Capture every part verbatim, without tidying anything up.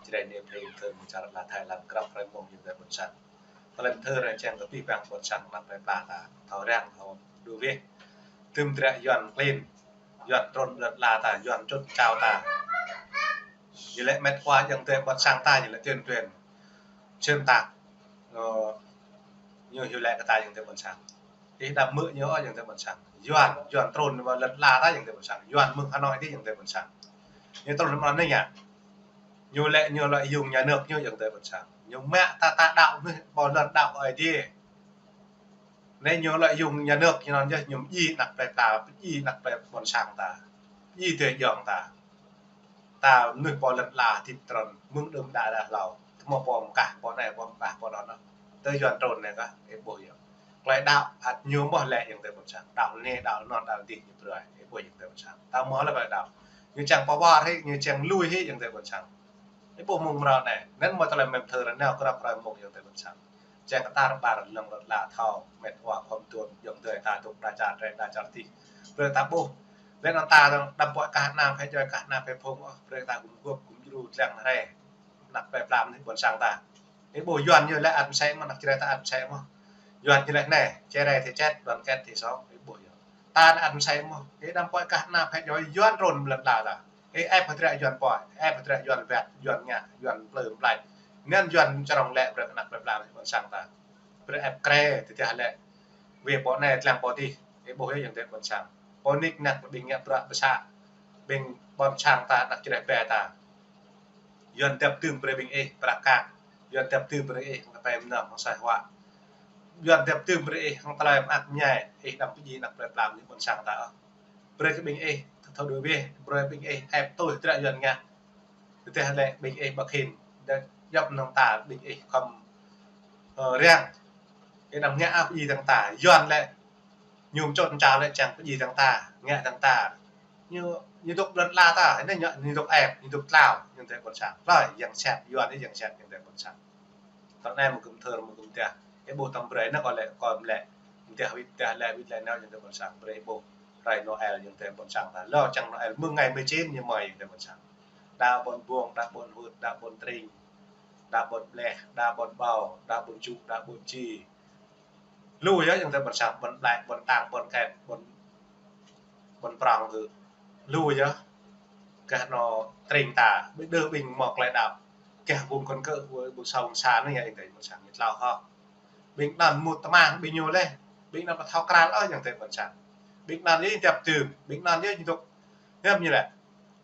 Jrai ne plei thơ mơ̆ng čar la Thái Lan krăp rai mơ̆ng yơ̆ng tơ ƀôn sang. Tơlơi thơ rai čang kơ abih bang ƀôn sang ană plei pla ta. Thâo răng, thâo đu weh. Tơm dră Yuan klin. Yuan trŭn lŏn la ta, Yuan čŭt čao ta. Ñu lĕ mĕt wa yơ̆ng tơ ƀôn sang ta, ñu lĕ tuyên truyền. Xuyên tạc. Ơ, ñu hyu lĕ kơ ta yơ̆ng tơ ƀôn sang. Ih đăm mơ̆ ñu yơ̆ng tơ ƀôn sang. Yuan, Yuan trŭn mă lŏn la ta yơ̆ng tơ ƀôn sang. Yuan mơ̆ng Hà Nội dih yơ̆ng tơ ƀôn sang. Ñu trŭn mă anai ñu. Ñu lĕ, ñu lợi dụng nhà nước ñu yơ̆ng tơ ƀôn sang. Ñu mă ta, ta đaŏ mơ̆, ƀơi lŏn đaŏ Ơi Adai. Anai ñu lợi dụng nhà nước ñu anŭn yơh, ñu ji ană plei pla, ji ană plei ƀôn sang ta. Ji tơ yơ̆ng ta. Ta mơnuih pô lŏn la tĭt trŭn, mơ̆ng đưm đă đă hlâo. Tơma pô mơkah, pô anai, pô mơkah, pô anŭn. Tơ Yuan trŭn anai kah, ih ƀuh yơh. Klei đaŏ, ăt ñu mơ̆ lĕ yơ̆ng tơ ƀôn sang. Đaŏ anai, đaŏ anŭn, đaŏ dih ñu brơi, ih ƀuh yơ̆ng tơ ƀôn sang. Ta mơ̆ lĕ klei đaŏ. Ñu čang pơwar hĭ, ñu čang lui hĭ yơ̆ng tơ ƀôn sang. Ih ƀuh mơ̆ng mrâo anai. Anŭn mơ̆ tơlơi mĕm thơ rơneo krăp rai mơ̆ng yơ̆ng tơ ƀôn sang. Čang kơ ta rơbar lŏn lŏn la thâo, mĕt wa khŏm tuôn, yơ̆ng tơ ta dŏ đa čar drơi, đa čar dih. Brơi ta ƀuh. Lĕ anŭn ta dơ̆ng đăm pơ̆ kah ană phe djuai kah ană phe phung ôh, brơi ta gum guôp, gum djru, dlăng rai. Ană plei pla mơnuih ƀôn sang ta. Ih ƀuh Yuan ñu lĕ ăt mơsĕ mơ̆, ană Jrai ta ăt mơsĕ mơ̆. Yuan ñu lĕ anai, chia rẽ thì chết, đoàn kết thì sống, ih ƀuh yơh. Ta anai ăt mơsĕ mơ̆. Ih đăm pơ̆ kah ană phe djuai Yuan trŭn lŏn la ta. Ih ĕp hơdră Yuan pơ̆, ĕp hơdră Yuan wĕt, Yuan ngă, Yuan plư mplač. Anŭn Yuan črông lĕ brơi kơ ană plei pla ƀôn sang ta. Brơi ĕp krê, tơdah lĕ. Wĕ pô anai, dlăng pô dih. Ih ƀuh yơh yơ̆ng tơ ƀôn sang. Pô nik năk ƀing ngă bruă pơsă. Ƀing ƀôn sang ta, ană Jrai ƀe ta. Yuan dăp dưm brơi ƀing ih prăk kăk. Yuan dăp dưm brơi ih hăng kơtai mơnơ̆ng hăng sai huă. Yuan dăp dưm brơi ih hăng tơlơi mơak mơñai. Ih đăm pơji ană plei pla mơnuih ƀôn sang ta ôh. Brơi kơ ƀing ih, thâo đuaĭ weh, brơi ƀing ih ĕp tui hơdră Yuan ngă. Tơdah lĕ ƀing ih ƀơ̆k hĭn, đa djŏp mơnơ̆ng ta ƀing ih khŏm, ơ, răng. Ih đăm ngă ăp pơji dơ̆ng ta, Yuan lĕ, ñu čŭt čao lĕ čang pơji dơ̆ng ta, ngă dơ̆ng ta. Ñu, ñu dŏ lŏn la ta, anai ñu, ñu dŏ ĕp, ñu dŏ tlao, yơ̆ng tơ ƀôn sang. Hlơi, yang sat, Yuan anai yang sat, yơ̆ng tơ ƀôn sang. Tơ anai mơ̆ gum thơ mơ̆ gum dah. Ih ƀuh tơm brơi anai kơ lĕ, kơ lĕ. Dah wĭt, dah lĕ wĭt lĕ nao yơ̆ng tơ ƀôn sang. Brơi ih ƀuh. Rai Noel yơ̆ng tơ ƀôn sang ta. Lơ čang Noel mơ̆ng ngày mười chín ñu mơi yơ̆ng tơ ƀôn sang. Đa ƀôn Buông, đa ƀôn Hŭt, đa ƀôn Tring, đa ƀôn Bleh, đa ƀôn Ƀâo, đa ƀôn Čŭ, đa ƀôn Či. Lu yơh yơ̆ng tơ ƀôn sang, ƀôn Blai, ƀôn Tang, ƀôn Kĕt, ƀôn, ƀôn Prong kơ. Lu yơh. Kah anŏ Tring ta, ƀing đơ ƀing mơ̆ klei đaŏ. Kah ƀôn Kon Kơ, ƀôn Sông Sa anai yơh yơ̆ng tơ ƀôn sang, ñu tlao hŏ. Ƀing anŭn mŭt tơmang, ƀing ñu lĕ. Ƀing anŭn ƀu thâo krăn ôh yơ̆ng tơ ƀôn sang. Ƀing anŭn yơh dăp dưm, ƀing anŭn yơh ñu dŏ. Hiam ñu lĕ.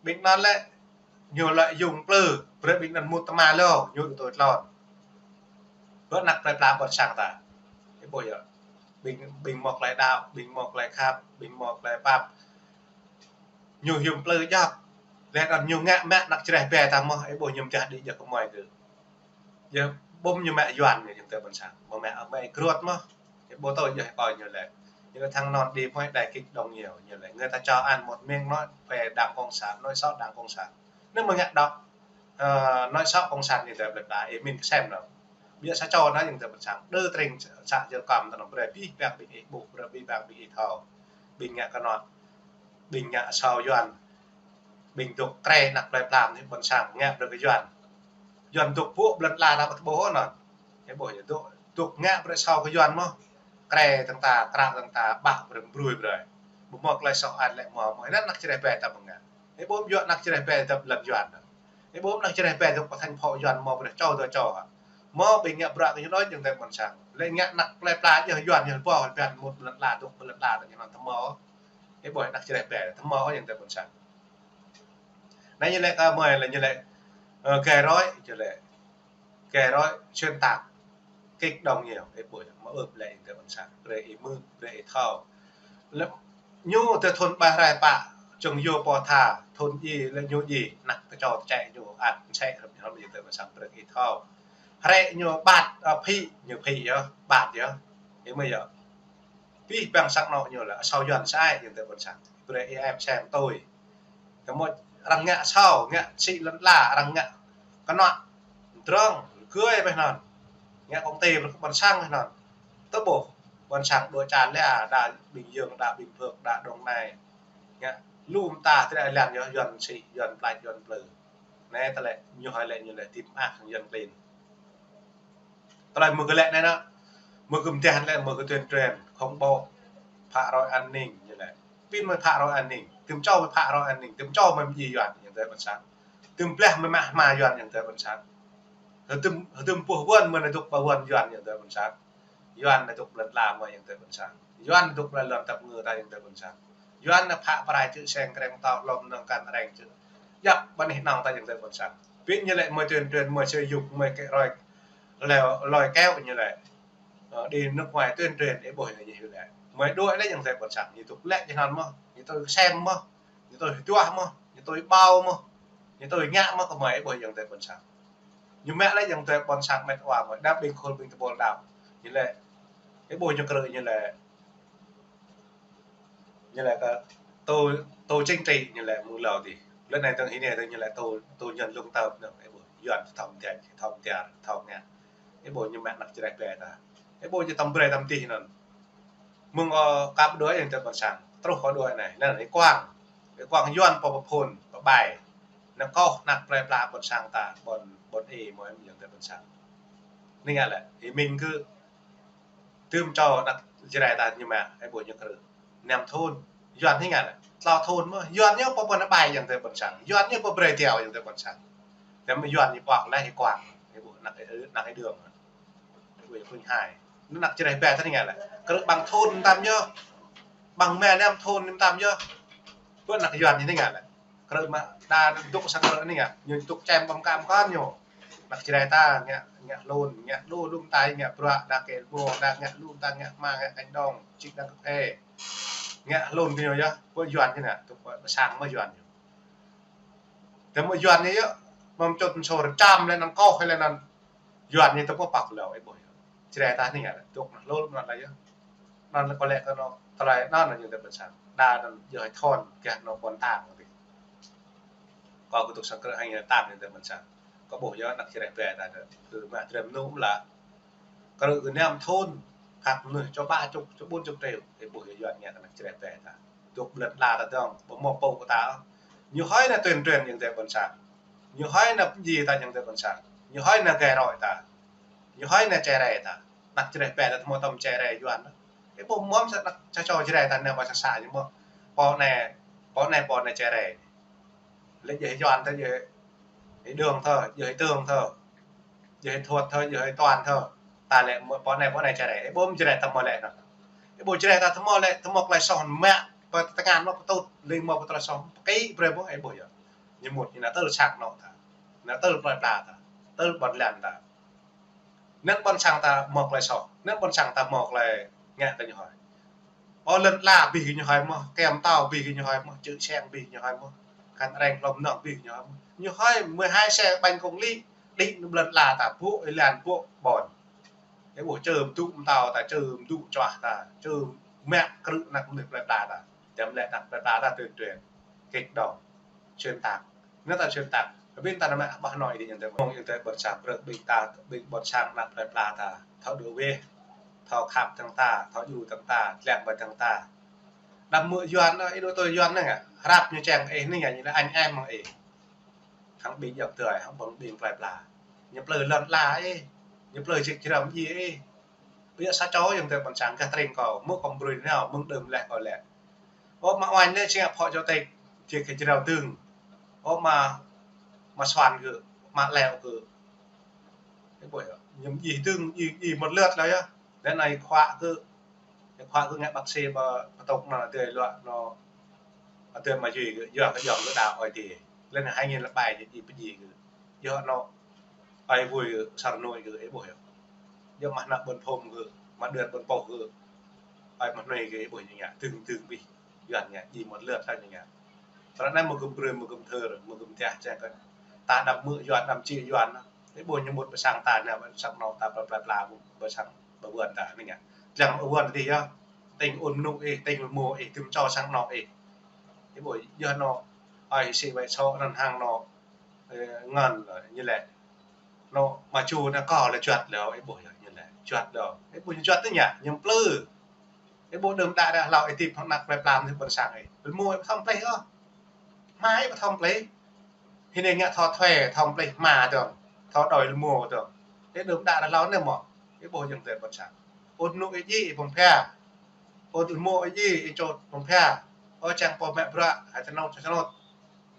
Ƀing anŭn lĕ, ñu lợi dụng plư, brơi ƀing anŭn mŭt tơmang lu, ñu dŏ tui tlôn. Brơi ană plei pla ƀôn sang ta. Ih ƀuh yơh. Ƀing, ƀing mơ̆ klei đaŏ, ƀing mơ̆ klei khăp, ƀing mơ̆ klei pap. Ñu hiam plư djŏp. Lĕ anŭn ñu ngă mă ană Jrai ƀe ta mơ̆, ih ƀuh ñu mơdah đĭ djŏ kơ mơi kơ. Yơh, ƀuh ñu mă Yuan ñu yơ̆ng tơ ƀôn sang. Mơ̆ mă, mă kruôt mơ̆. Ih ƀuh tui yơh kơ ñu lĕ. Ñu kơ thăng anŭn đi mơi đại kích động nhiều, ñu lĕ. Người ta cho ăn một miếng nói về Đảng Cộng sản, nói xấu Đảng Cộng sản. Anŭn mơ̆ ngă đŏk, ơ, nói xấu Cộng sản yơ̆ng tơ ƀôn sang, ih mĭn kơsem anŭn. Biă sa čô anŭn yơ̆ng tơ ƀôn sang. Đơ Tring sa jơr kăm tơ anŭn brơi abih bang ƀing ih ƀuh, brơi abih bang ƀing ih thâo. Ƀing ngă kơnŏ. Ƀing ngă asâo Yuan. Ƀing dŏ krê ană plei pla mơnuih ƀôn sang ngă brơi kơ Yuan. Yuan dŏ pơ̆ lŏn la ta ƀu ƀuh anŭn. Ih ƀuh yơh dŏ, dŏ ngă brơi asâo kơ Yuan mơ̆. Krê dơ̆ng ta, kră dơ̆ng ta, ƀă brơi brui brơi. Ƀu mơ̆ klei soh an lĕ mơ̆, mơ̆ anŭn ană Jrai ƀe ta ƀu ngă. Ih ƀuh yơh ană Jrai ƀe dŏ lŏn Yuan. Ih ƀuh ană Jrai ƀe dŏ pơ thành phố Yuan mơ̆ brơi čô dŏ čô hă. Mơ̆ ƀing ngă bruă kơ ñu đôč yơ̆ng tơ ƀôn sang. Lĕ ngă ană plei pla yơh Yuan yơh ƀuh, ƀiă mŭt lŏn la dŏ lŏn la ta ñu anŭn tơmơ̆. Ih ƀuh ană Jrai ƀe, tơmơ̆ yơ̆ng tơ ƀôn sang. Anai ñu lĕ kơ mơi lĕ ñu lĕ, ơ, gây rối, ñu lĕ. Gây rối, xuyên tạc, kích động nhiều, ih ƀuh, mơ̆ ưp lĕ yơ̆ng tơ ƀôn sang, brơi ih mưn, brơi ih thâo. Lĕ ñu tơ thun ƀai rai pă, čŏng yua pô tha, thun djai, lĕ ñu djai, ană kơčô tơčĕ ñu, ăt mơsĕ, hrŏm yơ̆ng tơ ƀôn sang, brơi ih thâo. Hrĕ ñu ƀat, ơ, phĭ, ñu phĭ yơh, ƀat yơh, ih mơi yơh. Abih bang sang anŏ ñu lĕ, asâo Yuan sa ai yơ̆ng tơ ƀôn sang. Brơi ih ĕp sem tui. Tơmơ̆ arăng ngă asâo, ngă sĭ lŏn la, arăng ngă kơnŏ. Drŏng, gơi ƀĕ anŭn. Ngă công ty ƀôn sang ƀĕ anŭn. Tơ ƀuh, ƀôn sang dŏ čar lĕ, đa Bình Dương, đa Bình Phước, đa Đồng Nai. Ngă lu mơta tơlơi lăng yơh, Yuan sĭ, Yuan plač, Yuan plư. Anai tơlơi ñu hơi lĕ ñu lĕ tip mă hăng Yuan klin. Tơlơi mơ̆ kơ lĕ anai nă, mơ̆ kơ mơtiah lĕ mơ̆ kơ tuyên truyền, khủng bố, phá rối an ninh ñu lĕ. Pin mơ̆ phá rối an ninh, tơm čô mơ̆ phá rối an ninh, tơm čô mơ̆ mơji Yuan ñu tơi ƀôn sang. Tơm blah mơ̆ mă hma Yuan ñu tơi ƀôn sang. Hơdôm, hơdôm puh wơ̆n mơ̆ nă dŏ ƀă wơ̆n Yuan ñu tơi ƀôn sang. Yuan nă dŏ ƀlŏn la mơ̆ ñu tơi ƀôn sang. Yuan nă dŏ ƀlŏn lŏn tăp ngư ta ñu tơi ƀôn sang. Yuan nă phă prai čư̆ seng kreng tao lom nong kan reng čư̆. Yap ƀăn hĭ nong ta ñu tơi ƀôn sang. Pin ñu lĕ mơ̆ tuyên truyền mơ̆ sử dụng mơ̆ kĕ roi leo loi kéo ñu lĕ. Ơ, đi nước ngoài tuyên truyền ê ƀuh ñu hyu lĕ. Mơ̆ đuaĭ lĕ ñu tơi ƀôn sang. Ñu dŏ lĕ ñu hnon mơ̆. Ñu tơi sem mơ̆. Ñu tơi hjuah mơ̆. Ñu tơi ƀâo mơ̆. Ñu tơi ngă mơ̆ kơ mơ̆ ê ƀuh ñu tơi ƀôn sang. Ñu mă lĕ ñu tơi ƀôn sang mĕt wa mơ̆. Đa ƀing khul ƀing tơpul đaŏ. Ñu lĕ. Ê ƀuh ñu krư̆ ñu lĕ. Ñu lĕ kơ tô, tô chính trị ñu lĕ mơ̆ng hlâo dih. Lĕ anai tơ̆ng hĭ anai tơ̆ng ñu lĕ tô, tô nhân lương tâm nă. Ê ƀuh Yuan thâo mơtiah, thâo mơtiah, thâo ngă. Ê ƀuh ñu mă anăk Jrai ƀe ta. Ê ƀuh ñu tăm brơi tăm dih năn. Mơ̆ng, ơ, kăp đuaĭ ñu tơi ƀôn sang. Truh kơ đuaĭ anai. Năn ê kuang. Ê kuang Yuan pơ pơ phun, pơ ƀai. Nă kôh anăk plơi pla ƀôn sang ta, ƀôn, ƀôn ê mơ̆ em ñu tơi ƀôn sang. Anai ngă lĕ, ê Minh kơ tơm čô anăk Jrai ta ñu mă, ê ƀuh ñu krư̆. Năm thun, Yuan hĭ ngă lĕ. Tlâo thun mơ̆, Yuan ñu pơ pơ nă ƀai ñu tơi ƀôn sang. Yuan ñu pơ brơi tiao ñu tơi ƀôn sang. Tơm Yuan ñu pơk lĕ ê kuang. Ê ƀuh anăk ê, anăk ê đường. Ê ƀuh ê phun hai. Anăk Jrai ƀe ta anai ngă lĕ. Krư̆ ƀăng thun tăm ñu. Ƀăng mă năm thun năm tăm ñu. Ƀuh anăk Yuan ñu anai ngă lĕ. Krư̆ mă đa dŏ sang krư̆ anai ngă. Ñu dŏ čem ƀăm kăm kăn ñu. Anăk Jrai ta ngă, ngă hlŭn, ngă lu lŭm tai, ngă bruă, đa kê ƀô, đa ngă lŭm ta, ngă hma, ngă kañ đong, čĭk đa kơphê. Ngă hlŭn kơ ñu yơh, ƀuh Yuan kơ ñu nă, tŭk ƀuh sang mơ̆ Yuan ñu. Tơm mơ̆ Yuan ñu yơh, mơ̆m čut msô rơčăm lĕ năn kôh lĕ năn Yuan ñu tŭk ƀuh păk lâo, ê ƀuh yơh. Jrai ta anai ngă, tŭk nă hlŭn năn lĕ yơh. Năn lĕ kơ lĕ kơ nô, tơlơi năn ñu tơi ƀôn sang. Đa năn yơh thon, kơ nô ƀôn tang. Kơ kơ tŭk sang krư̆ hăng ñu tăm ñu tơi ƀôn sang. Kơ ƀuh yơh anăk Jrai ƀe ta dơ. Kơ mă Jrai mơnŭ mơ̆ lă. Krư̆ kơ năm thun. Kăk mơnuih čô ba čŭk, čô ƀun čŭk triu. Ê ƀuh yơh Yuan ngă anăk Jrai ƀe ta. Dŏ ƀlŏn la ta dong. Ƀu mơ̆ pô kơ ta. Ñu hơi nă tuyên truyền ñu tơi ƀôn sang. Ñu hơi nă pơji ta ñu tơi ƀôn sang. Ñu hơi nă gai roi ta. Ñu hơi nă čơrai ta. Anăk Jrai ƀe ta tơmô tơm čơrai Yuan. Ê ƀuh mơ̆m sa anăk sa čô Jrai ta nă ƀa sa sa ñu mơ̆. Pô anai, pô anai, pô anai čơrai. Lĕ djơ̆ hĭ Yuan thơ, djơ̆ hĭ Đường thơ, djơ̆ hĭ Tương thơ, djơ̆ hĭ Thuột thơ, djơ̆ hĭ Toàn thơ. Ta lĕ mơ̆ pô anai, pô anai Jrai. Ê ƀuh mơ̆ Jrai ta mơ̆ lĕ nă. Ê ƀuh Jrai ta tơmô lĕ, tơmô tơlơi soh mă, pơ tơngan mơ̆ pơtŭt, lĕ mơ̆ pơtơlơi soh, kĭ brơi mơ̆, ê ƀuh yơh. Ñu mŭt ñu nă tơl sang anŏ ta. Nă tơl plơi pla ta. Tơl ƀôn lan ta. Năn ƀôn sang ta mơ̆ tơlơi soh. Năn ƀôn sang ta mơ̆ tơlơi ngă kơ ñu hơi. Ơ lŏn la ƀing ñu hơi mơ̆, kem tao ƀing ñu hơi mơ̆, čư̆ seng ƀing ñu hơi mơ̆, kăn reng hlom nong ƀing ñu hơi mơ̆. Ñu hơi mười hai xe bánh công lý, đĭ nŭ ƀlŏn la ta ƀuh, ê lan ƀuh ƀôn. Ê ƀuh čơm dŭ mơtao ta, čơm dŭ čuah ta, čơm mă krư̆ anăk mơnuih plơi pla ta. Tơm lĕ anăk plơi pla ta tuyên truyền, kích động, xuyên tạc. Nă ta xuyên tạc. Ƀing ta nă mă ƀah noi dih ñu tơi. Mơ̆ng ñu tơi ƀôn sang, brơi ƀing ta, ƀing ƀôn sang anăk plơi pla ta. Thâo đuaĭ weh, thâo khăp tơ̆ng ta, thâo djru tơ̆ng ta, tlăng ƀơi tơ̆ng ta. Đăm mơ̆ Yuan nă, ih dŏ tui Yuan nă ngă. Hrăp ñu čang ih nă ngă, ñu lĕ anh em mơ̆ng ih. Hăng ƀing djŏp tơi, hăng ƀing, ƀing plơi pla. Ñu plơi lŏn la ih. Ñu plơi čĭk črăm djai ih. Ƀiă sa čô ñu tơi ƀôn sang gah tring kâo, mơ̆ kâo brơi nao, mơ̆ng đưm leh kâo lĕ. Ơ mă oanh lĕ či ngă phŏ čô tĕk, či kơ jrao dưng. Ơ mă, mă suan kơ, mă leo kơ. Ê ƀuh yơh, ñu djai dưng, djai, djai một lượt lĕ yơh. Lĕ anai khua kơ, khua kơ ngă bác sĩ ƀă, pơtŭk nă, adơi luă nă, adơi mă djai kơ, yua kơ yom kơ đa ơi tê. Lĕ anai hai nghìn lẻ bảy djai pơdjai kơ. Yua nă, ơi vui kơ, sar noi kơ, ê ƀuh yơh. Yua mă nă ƀôn phôm kơ, mă đươn ƀôn pôh kơ. Ơi mă noi kơ, ê ƀuh ñu ngă, dưng, dưng ƀih. Yuan ngă, djai một lượt lĕ ñu ngă. Tơlơi anai mơ̆ gum brơi, mơ̆ gum thơ, mơ̆ gum tiah čang kơ. Ta đăm mơ̆ Yuan, đăm či Yuan. Ê ƀuh ñu mŭt ƀơi sang ta nă, ƀơi sang anŏ ta, plơi pla, ƀơi sang ƀơi wơ̆n ta, anai ngă. Tlăng ƀơi wơ̆n dih yơh. Tĭng ôn mơnŭ ih, tĭng mơ̆ ih, tơ̆m čô sang anŏ ih. Ê ƀuh yơh nă, ơi sĭ wai sô anăn hăng nă. Ơ, ngăn, ơ, ñu lĕ. Nă, mă ču nă kâo lĕ juăt lĕ, ê ƀuh yơh, ñu lĕ. Juăt lĕ. Ê ƀuh ñu juăt tơ ngă, ñu plư. Ê ƀuh đưm đă đă hlâo ih tip hŏng anăk plơi pla mơnuih ƀôn sang ih. Pơmô ih pơthom pleh ôh. Hmâo ih pơthom pleh. Hĭ anai ngă thâo thuê, thâo plih hma dơ̆ng, thâo đòi lmô dơ̆ng. Ih đưm đă rơlâo anai mơ̆. Ih ƀuh ayŏng adơi ƀôn sang. Ôt anŭn ih djai ih pơ̆ng phiă. Ôt lmô ih djai ih čôt pơ̆ng phiă. Ơ čang pô mă bruă, hă čơnŏt, čơnŏt.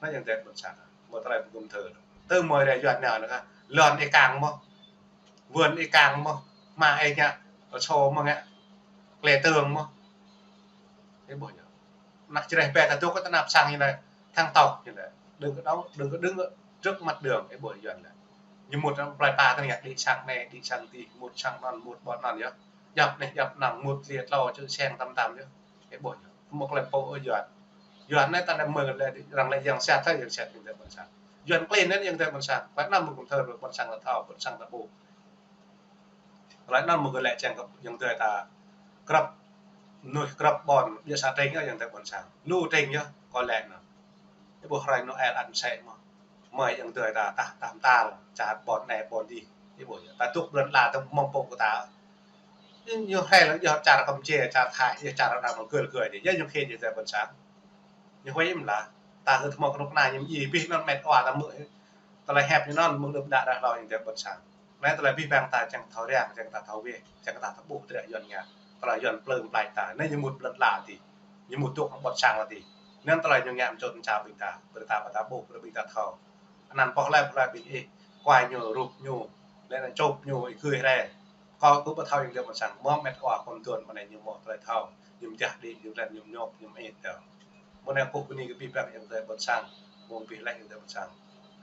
Anai ayŏng adơi ƀôn sang. Mơ̆ tơlơi pơgŭm thơ. Tơ mơ̆ rai Yuan nao anai kah. Lŏn ih kang mơ̆. Vườn ih kang mơ̆. Hma ih ngă. Rơsô mơ̆ ngă. Klê tơng mơ̆. Ih ƀuh yơh. Ană čơreh bĕ ta dŏ kơ tơnap sang ñu anai. Thăng tŏk ñu anai. Đừng có đóng, đừng có đứng ở trước mặt đường. Ih ƀuh Yuan lĕ. Ñu mŭt plơi pla ta ngă đĭ sang anai, đĭ sang adih, mŭt sang anŭn, mŭt ƀôn anŭn yơh. Djŏp anai, djŏp anŭn, mŭt liê tlâo, čư̆ seng tam tam yơh. Ih ƀuh yơh. Mơ̆ klĕ pô ơi Yuan. Yuan anai ta anai mơ̆ lĕ arăng lĕ yang sat, ta yang sat ayŏng adơi ƀôn sang. Yuan klin anai ayŏng adơi ƀôn sang. Klĕ anăm mơ̆ kŭm thơ ƀôn sang ta thâo, ƀôn sang ta ƀuh. Klĕ anŭn mơ̆ kơ lĕ čang kơ ayŏng adơi ta krăp, mơnuih krăp ƀôn, biă sa tring yơh ayŏng adơi ƀôn sang. Lu tring yơh, kơ lĕ anŭn. Ih ƀuh hrơi Noel ăn sĕ mơ̆. Mơi ayŏng adơi ta tah, tah mơta, čar ƀôn anai ƀôn adih. Ih ƀuh yơh, ta dŏ blan la ta mơ̆ng pô kơ ta. Ñu hrơi lăng yơh čar Kampuchia, čar Thái, yơh čar anŭn mơ̆ gơl gơl adih. Yơh ñu khĭn ayŏng adơi ƀôn sang. Ñu huĭ mơ̆ lah. Ta kơ tơmŏk kơnuk kơna ñu mơ̆ djai abih anŭn met wa ta mơ̆. Tơlơi hiăp ñu anŭn mơ̆ng đưm đă rơlâo ayŏng adơi ƀôn sang. Anai tơlơi abih bang ta čang thâo răng, čang ta thâo weh, čang ta thâo ƀuh tơlơi Yuan ngă. Tơlơi Yuan plơ̆ng plač ta. Anai ñu mŭt blan la adih. Ñu mŭt dŏ hăng ƀôn sang adih. Anŭn tơlơi ñu ngă mơ̆ čŏt mơ̆ ča ƀing ta. Brơi ta ƀă ta ƀuh, brơi ƀing ta thâo. Anăn pŏh lĕ, pŏh lĕ ƀing ih. Kuai ñu, rup ñu. Lĕ anăn čŏp ñu, ih gơi rai. Kâo kơ ƀu thâo ayŏng adơi ƀôn sang. Mơ̆ met wa kŏn tuan mơ̆ anai ñu mơ̆ tơlơi thâo. Ñu mơ̆ jah đĭ, ñu lĕ ñu mơñŏp, ñu mơit tơ. Mơ̆ anai kơkuh bơni kơ abih bang ayŏng adơi ƀôn sang. Mơ̆ng abih laih ayŏng adơi ƀôn sang.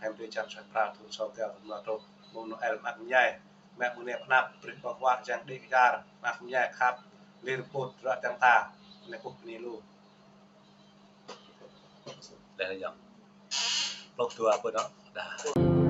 Hăm tui čan suaih pral thŭn sâo rơgao rơma rơtuh. Mơ̆ng Noel mơak mơñai. Mă mơ̆ng anai pơnăp, brơi ƀơ̆ng huă, čang đĭ kơčar. Mơak mơñai khăp. Lir put, ră čang ta. Mơ̆ anai kơkuh bơni lu. Laih ayŏng. Pluh dua pơ dŏ. Dah.